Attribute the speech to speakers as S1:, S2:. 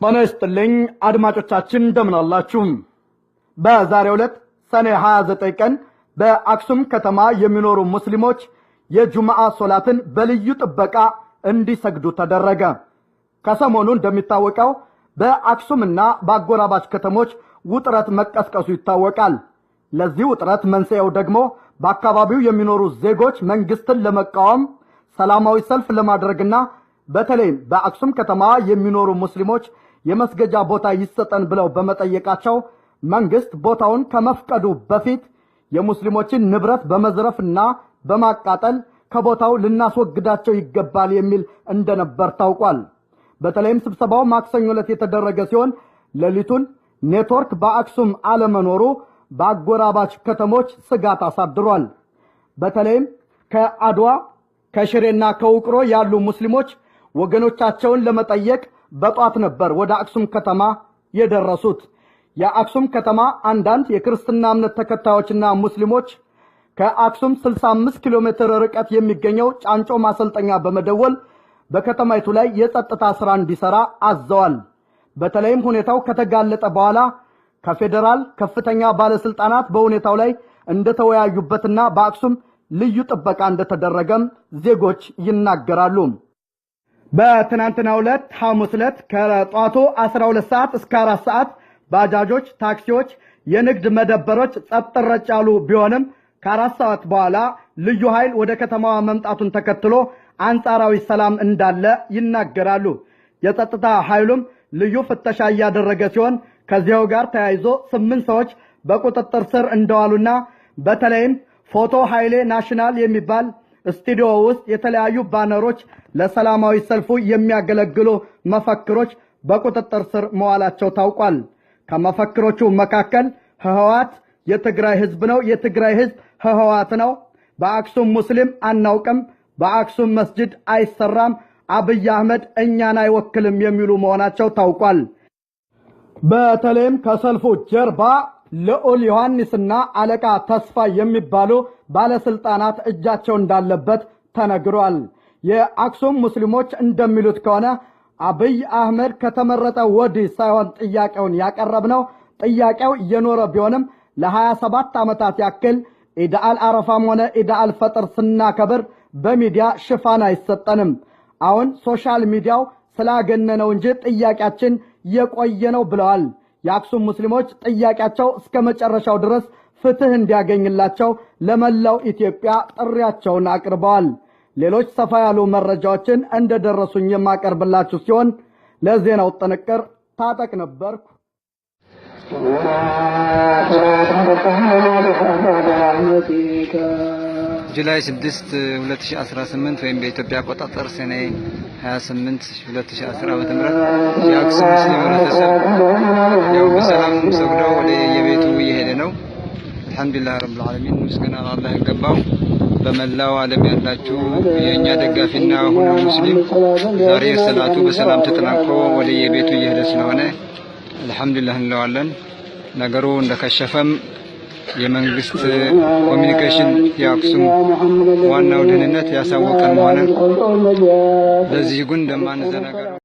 S1: ጤና ይስጥልኝ አድማጮቻችን እንደምን አላችሁ? በዛሬው ዕለት ሰኔ 29 ቀን በአክሱም ከተማ የሚኖሩ ሙስሊሞች የጁምዓ ሶላትን በልዩ ጥበቃ እንዲሰግዱ ተደረገ። ከሰሞኑ እንደሚታወቀው በአክሱምና በአጎራባች ከተሞች ውጥረት መቀስቀሱ ይታወቃል። ለዚህ ውጥረት መንስኤው ደግሞ በአካባቢው የሚኖሩ ዜጎች መንግስትን ለመቃወም ሰላማዊ ሰልፍ ለማድረግና በተለይም በአክሱም ከተማ የሚኖሩ ሙስሊሞች የመስገጃ ቦታ ይሰጠን ብለው በመጠየቃቸው መንግስት ቦታውን ከመፍቀዱ በፊት የሙስሊሞችን ንብረት በመዝረፍና በማቃጠል ከቦታው ልናስወግዳቸው ይገባል የሚል እንደነበር ታውቋል። በተለይም ስብሰባው ማክሰኞ ዕለት የተደረገ ሲሆን ሌሊቱን ኔትወርክ በአክሱም አለመኖሩ በአጎራባች ከተሞች ስጋት አሳድሯል። በተለይም ከአድዋ ከሽሬና ከውቅሮ ያሉ ሙስሊሞች ወገኖቻቸውን ለመጠየቅ በጧት ነበር ወደ አክሱም ከተማ የደረሱት። የአክሱም ከተማ አንዳንድ የክርስትና እምነት ተከታዮችና ሙስሊሞች ከአክሱም 65 ኪሎ ሜትር ርቀት የሚገኘው ጫንጮ ማሰልጠኛ በመደወል በከተማይቱ ላይ የጸጥታ ስራ እንዲሰራ አዘዋል። በተለይም ሁኔታው ከተጋለጠ በኋላ ከፌደራል ከፍተኛ ባለስልጣናት በሁኔታው ላይ እንደተወያዩበትና በአክሱም ልዩ ጥበቃ እንደተደረገም ዜጎች ይናገራሉ። በትናንትናው ዕለት ሐሙስ ዕለት ከጧቱ 12 ሰዓት እስከ 4 ሰዓት ባጃጆች፣ ታክሲዎች፣ የንግድ መደብሮች ጸጥ ረጭ ያሉ ቢሆንም ከ4 ሰዓት በኋላ ልዩ ኃይል ወደ ከተማዋ መምጣቱን ተከትሎ አንጻራዊ ሰላም እንዳለ ይናገራሉ። የጸጥታ ኃይሉም ልዩ ፍተሻ እያደረገ ሲሆን ከዚያው ጋር ተያይዞ 8 ሰዎች በቁጥጥር ስር እንደዋሉና በተለይም ፎቶ ኃይሌ ናሽናል የሚባል ስቱዲዮ ውስጥ የተለያዩ ባነሮች ለሰላማዊ ሰልፉ የሚያገለግሉ መፈክሮች በቁጥጥር ስር መዋላቸው ታውቋል። ከመፈክሮቹ መካከል ህወሓት የትግራይ ህዝብ ነው፣ የትግራይ ህዝብ ህወሓት ነው፣ በአክሱም ሙስሊም አናውቅም፣ በአክሱም መስጂድ አይሰራም፣ አብይ አህመድ እኛን አይወክልም የሚሉ መሆናቸው ታውቋል። በተለይም ከሰልፉ ጀርባ ልዑል ዮሐንስና አለቃ ተስፋ የሚባሉ ባለስልጣናት እጃቸው እንዳለበት ተነግሯል። የአክሱም ሙስሊሞች እንደሚሉት ከሆነ አብይ አህመድ ከተመረጠ ወዲህ ሳይሆን ጥያቄውን ያቀረብነው ጥያቄው የኖረ ቢሆንም ለ27 ዓመታት ያክል ኢድ አል አረፋም ሆነ ኢድ አል ፈጥር ስናከብር በሚዲያ ሽፋን አይሰጠንም። አሁን social media ው ስላገነነው እንጂ ጥያቄያችን የቆየ ነው ብለዋል። የአክሱም ሙስሊሞች ጥያቄያቸው እስከ መጨረሻው ድረስ ፍትህ እንዲያገኝላቸው ለመላው ኢትዮጵያ ጥሪያቸውን አቅርበዋል። ሌሎች ሰፋ ያሉ መረጃዎችን እንደደረሱኝ የማቀርብላችሁ ሲሆን ለዜናው ጥንቅር ታጠቅ ነበርኩ።
S2: ጁላይ 6 2018 ወይም በኢትዮጵያ አቆጣጠር ሰኔ 28 2010 ዓ.ም የአክሱም ሙስሊም ህብረተሰብ ያው በሰላም ሰግዶ ወደ የቤቱ እየሄደ ነው። አልሐምዱሊላህ ረብል ዓለሚን ምስጋና ለአላህ ይገባው። በመላው ዓለም ያላችሁ የኛ ደጋፊና ሁሉ ሙስሊም ዛሬ ሰላቱ በሰላም ተጠናቆ ወደ የቤቱ እየሄደ ስለሆነ አልሐምዱሊላህ እንለዋለን። ነገሩ እንደከሸፈም የመንግስት ኮሚኒኬሽን የአክሱም ዋናው ደህንነት ያሳወቀን መሆኑን ለዚህ ጉን እንደማንዘናጋ